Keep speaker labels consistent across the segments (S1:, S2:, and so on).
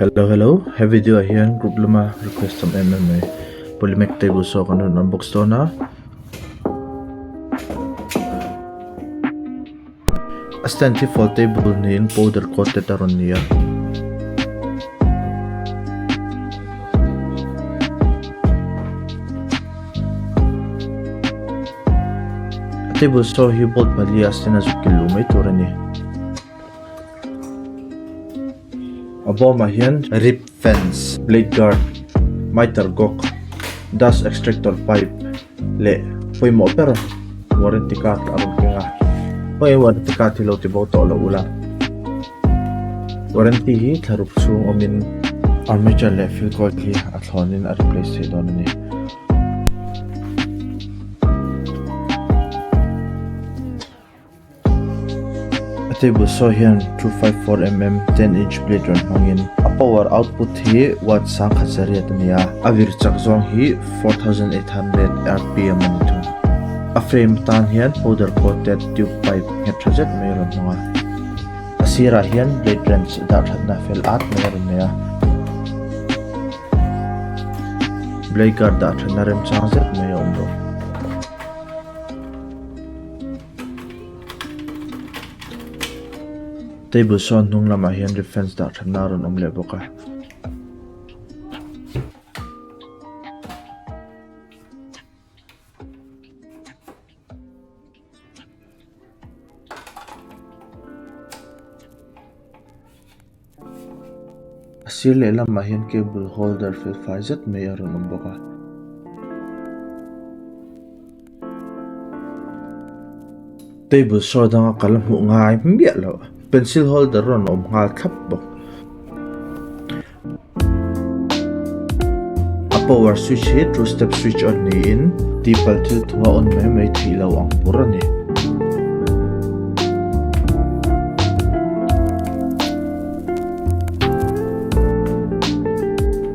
S1: Hello hello he video ah hian group lama request tam em em mai polymac table saw kan rawn unbox dawn a a stand hi fold table niin powder coated a rawn ni a. A table saw hi bolt pali a stand a zuk kilh luh mai tur a ni. A bawmah hian rib fence, blade guard, miter gawk, dust extractor pipe leh pawimawh ber warranty card a rawn keng a. Hei warranty card hi lo ti bo tawh lo ula. Warranty hi thlaruk chhung awmin armature leh field coil hi a thlawnin a replace theih dawn a ni. A table saw hian 254mm 10 inch blade rawn hmangin a power output hi watt sangkhat zariat a ni a, a vir chak zawng hi 4800 rpm a ni thung. A frame tan hian powder coated tube pipe nghet tha zet mai a rawn hmang a, a sirah hian blade wrench dah thatna fel at mai a rawn nei a. Blade guard dah thatna remchang zet mai a awm bawk. Table sawn hnung lamah hian reference dah thatna a rawn awm leh bawk a. A sir lehlamah hian cable holder fel fai zet mai a rawn awm bawk a. Table saw danga kal a hmuh ngai miah loh pencil holder rawn awm nghal thlap bawk. A power switch hi two step switch on niin tihpalh thil thu a on mai mai theih loh ang bur a ni.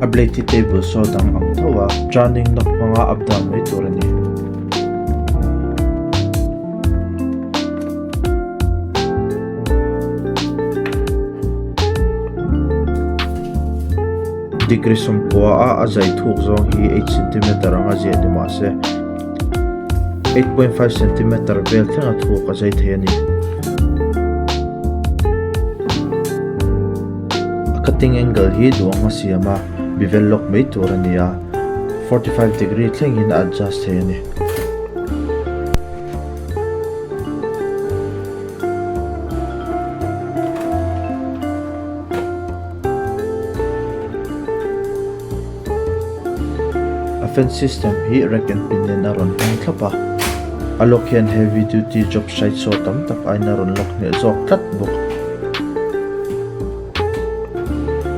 S1: A blade hi table saw dang ang tho a, turning knob hmanga up down mai tur a ni. Degree sawmkua a a zai thuk zawng hi 8 centimeter anga ziah ni mah se 8.5 centimeter vel thleng a thuk a zai thei a ni. A cutting angle hi duang a siam a, bevel lock mai tur a ni a, 45 degree thlengin a adjust thei a ni. A fan system hi rack and pinion a rawn hmang thlap a, a lock hian heavy duty job site saw tam tak aiin a rawn lock hneh zawk tlat bawk.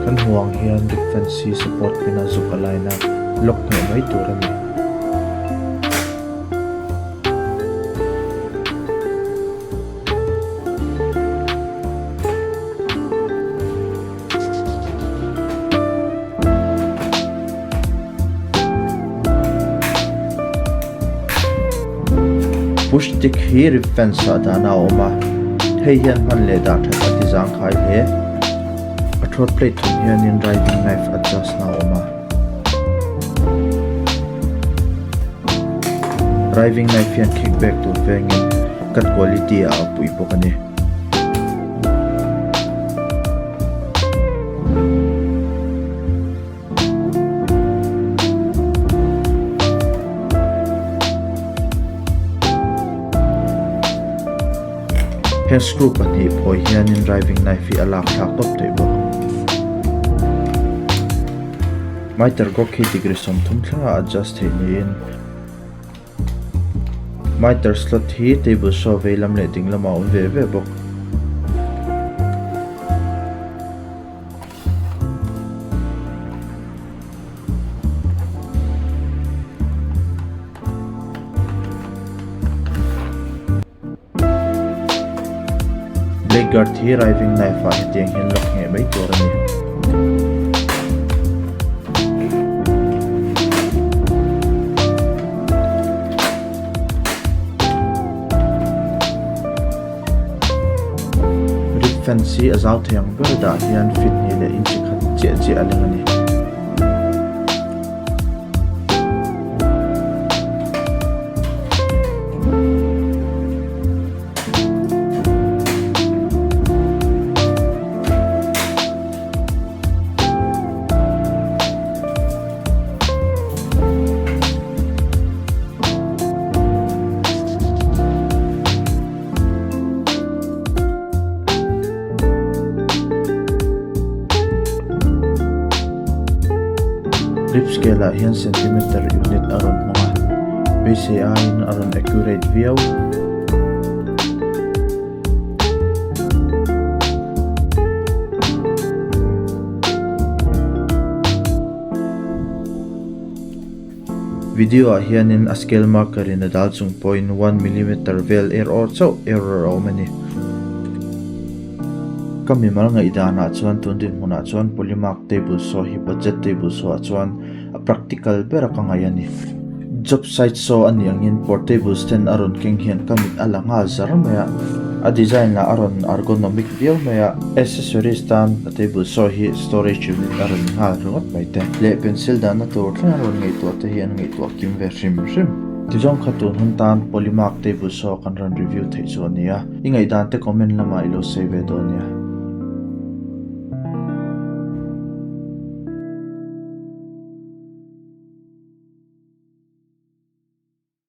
S1: Kan hmuh ang hian rib fence hi support pin a zuk a line a lock hneh mai tur a ni. Push stick hi rib fence ah dahna a awm a, hei hian hman leh dah that a ti zangkhai hle. A throat plate thum hianin riving knife adjust na a awm a. Riving knife hian kickback tur vengin cut quality ah a pui bawk a ni. Heng screw pahnih phawi hianin riving knife hi a lak thlak tawp theih bawk. Miter gawk hi degree 30 thlengah adjust theih niin miter slot hi table saw vei lam leh ding lamah a awm ve ve bawk. Blade guard hi riving knife ah hetiang hian lock ngheh mai tur a ni. Rib fence hi a zau thei ang ber dah hian feet hnih leh inch khat chiah chiah. chiah a leng a ni. Rip scale ah hian centimeter unit a rawn hmang a, beisei aiin a rawn accurate viau. Video ah hianin a scale marker in a dal chung pawhin one millimeter vel er awr chauh error a awm a ni. Ka mimal ngaihdanah chuan tun dinhmunah chuan Polymark table saw hi budget table saw ah chuan a practical ber a ka ngaih a ni. Job site saw a nih angin portable stand a rawn keng hian ka mit a la nghal zar mai a, a design lah a rawn ergonomic viau mai a, accessories tan a table saw hi storage unit a rawn nghal ringawt mai te leh pencil dahna tur thleng a rawn ngaihtuah te hi an ngaihtuah kim ve hrim hrim. Tizawng kha tun hun tan Polymark table saw kan rawn review theih chu a ni a, i ngaihdan te comment lamah i lo sawi ve dawn nia.